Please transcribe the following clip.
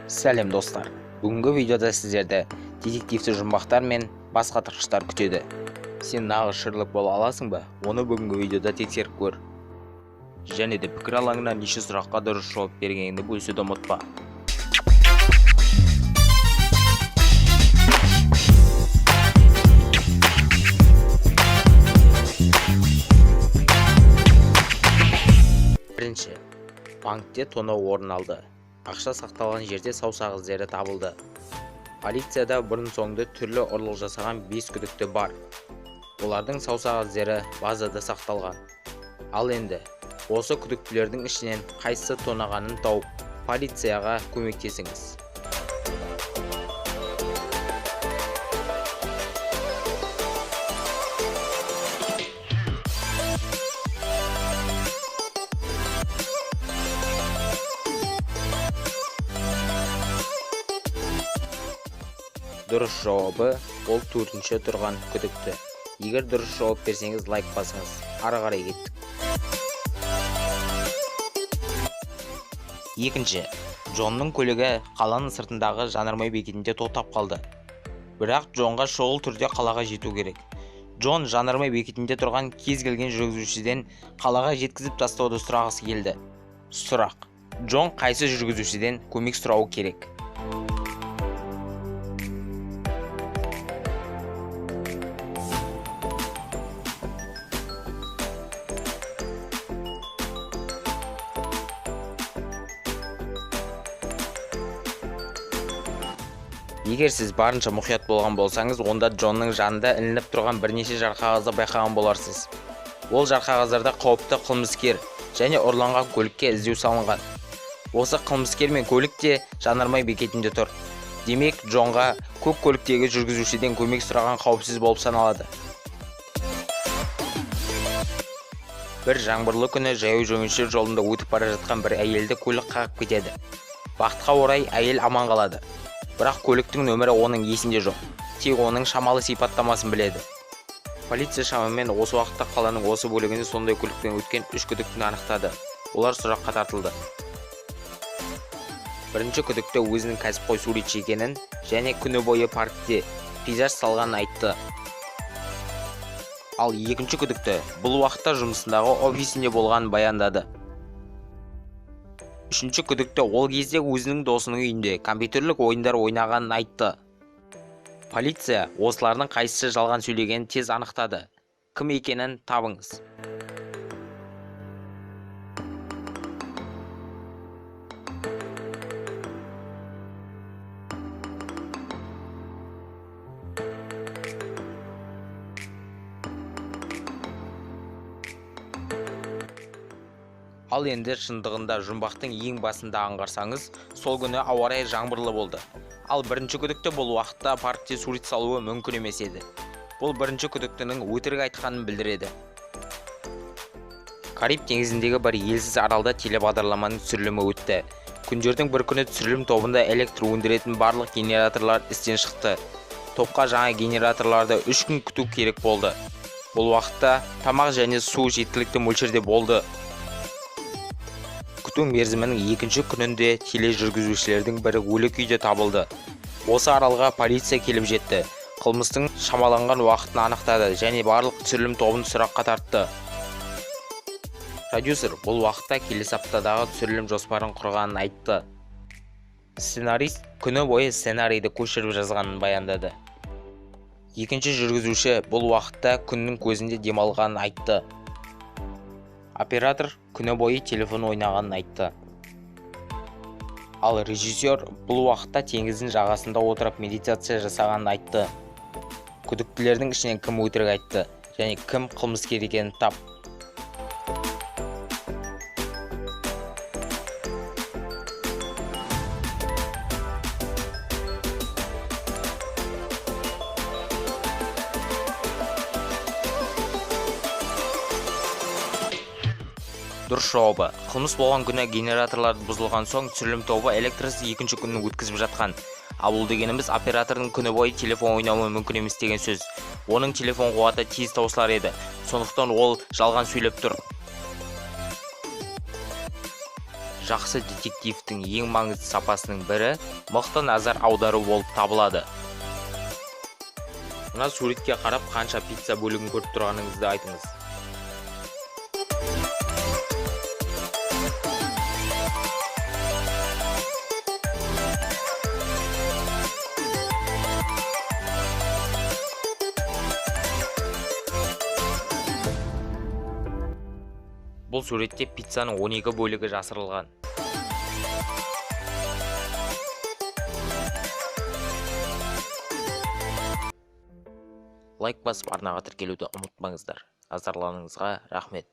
Сәлем, достар! Бүгінгі видеода сіздерді детективті жұмбақтар мен бас қатырғыштар күтеді. Сен нағыз Шерлок бола аласың ба? Оны бүгінгі видеода тексеріп көр. Және де пікір алаңына неше сұраққа дұрыс жауап бергеніңді бөлісуді ұмытпа. Бірінші. Банкте тонау орын алды. Ақша сақталған жерде саусақ іздері табылды. Полицияда бұрын-соңды түрлі ұрлық жасаған 5 күдікті бар. Олардың саусақ іздері базада сақталған. Ал енді осы күдіктілердің ішінен қайсысы тонағанын тауып, полицияға көмектесіңіз. Дұрыс жауабы ол төртінші тұрған күдікті. Егер дұрыс жауап берсеңіз, лайк басыңыз. Ары қарай кеттік. Екінші. Джонның көлігі қаланың сыртындағы жанармай бекетінде тоқтап қалды. Бірақ Джонға шұғыл түрде қалаға жету керек. Джон жанармай бекетінде тұрған кез келген жүргізушіден қалаға жеткізіп тастауды сұрағысы келді. Сұрақ: Джон қайсы жүргізушіден көмек сұрауы керек? Егер сіз барынша мұқият болған болсаңыз, онда Джонның жанында ілініп тұрған бірнеше жарқағазды байқаған боларсыз. Ол жарқағаздарда қауіпті қылмыскер және ұрланған көлікке іздеу салынған. Осы қылмыскер мен көлік те жанармай бекетінде тұр. Демек, Джонға көк көліктегі жүргізушіден көмек сұраған қауіпсіз болып саналады. Бір жаңбырлы күні жаяу жүргіншілер жолында өтіп бара жатқан бір әйелді көлік қағып кетеді. Бақытқа орай, әйел аман қалады. Бірақ көліктің нөмірі оның есінде жоқ. Тек оның шамалы сипаттамасын біледі. Полиция шамамен осы уақытта қаланың осы бөлігінде сондай көлікпен өткен 3 күдіктіні анықтады. Олар сұраққа тартылды. Бірінші күдікті өзінің кәсіпқой суретші екенін және күні бойы паркте пейзаж салғанын айтты. Ал екінші күдікті бұл уақытта жұмысындағы офисінде болғанын баяндады. Үшінші күдікті ол кезде өзінің досының үйінде компьютерлік ойындар ойнағанын айтты. Полиция осылардың қайсысы жалған сөйлегенін тез анықтады. Кім екенін табыңыз. Ал енді шындығында жұмбақтың ең басында аңғарсаңыз, сол күні ауа райы жаңбырлы болды. Ал бірінші күдікті бұл уақытта паркте сурет салуы мүмкін емес еді. Бұл бірінші күдіктінің өтірік айтқанын білдіреді. Кариб теңізіндегі бір елсіз аралда телебағдарламаның түсірілімі өтті. Күндердің бір күні түсірілім тобында электр өндіретін барлық генераторлар істен шықты. Топқа жаңа генераторларды 3 күн күту керек болды. Бұл уақытта тамақ және су жеткілікті мөлшерде болды. Күту мерзімінің екінші күнінде тележүргізушілердің бірі өлі күйде табылды. Осы аралға полиция келіп жетті. Қылмыстың шамаланған уақытын анықтады және барлық түсірілім тобын сұраққа тартты. Продюсер бұл уақытта келесі аптадағы түсірілім жоспарын құрғанын айтты. Сценарист күні бойы сценарийді көшіріп жазғанын баяндады. Екінші жүргізуші бұл уақытта күннің көзінде демалғанын айтты. Оператор күні бойы телефон ойнағанын айтты. Ал режиссер бұл уақытта теңіздің жағасында отырып медитация жасағанын айтты. Күдіктілердің ішінен кім өтірік айтты және кім қылмыскер екенін тап. Дұрыс жауабы: қылмыс болған күні генераторлар бұзылған соң түсірілім тобы электрсіз екінші күнін өткізіп жатқан. Ал бұл дегеніміз оператордың күні бойы телефон ойнауы мүмкін емес деген сөз. Оның телефон қуаты тез таусылар еді. Сондықтан ол жалған сөйлеп тұр. Жақсы детективтің ең маңызды сапасының бірі мықты назар аудару болып табылады. Мына суретке қарап қанша пицца бөлігін көріп тұрғаныңызды айтыңыз. Бұл суретте пиццаның 12 бөлігі жасырылған. Лайк басып арнаға тіркелуді ұмытпаңыздар. Назарларыңызға рахмет.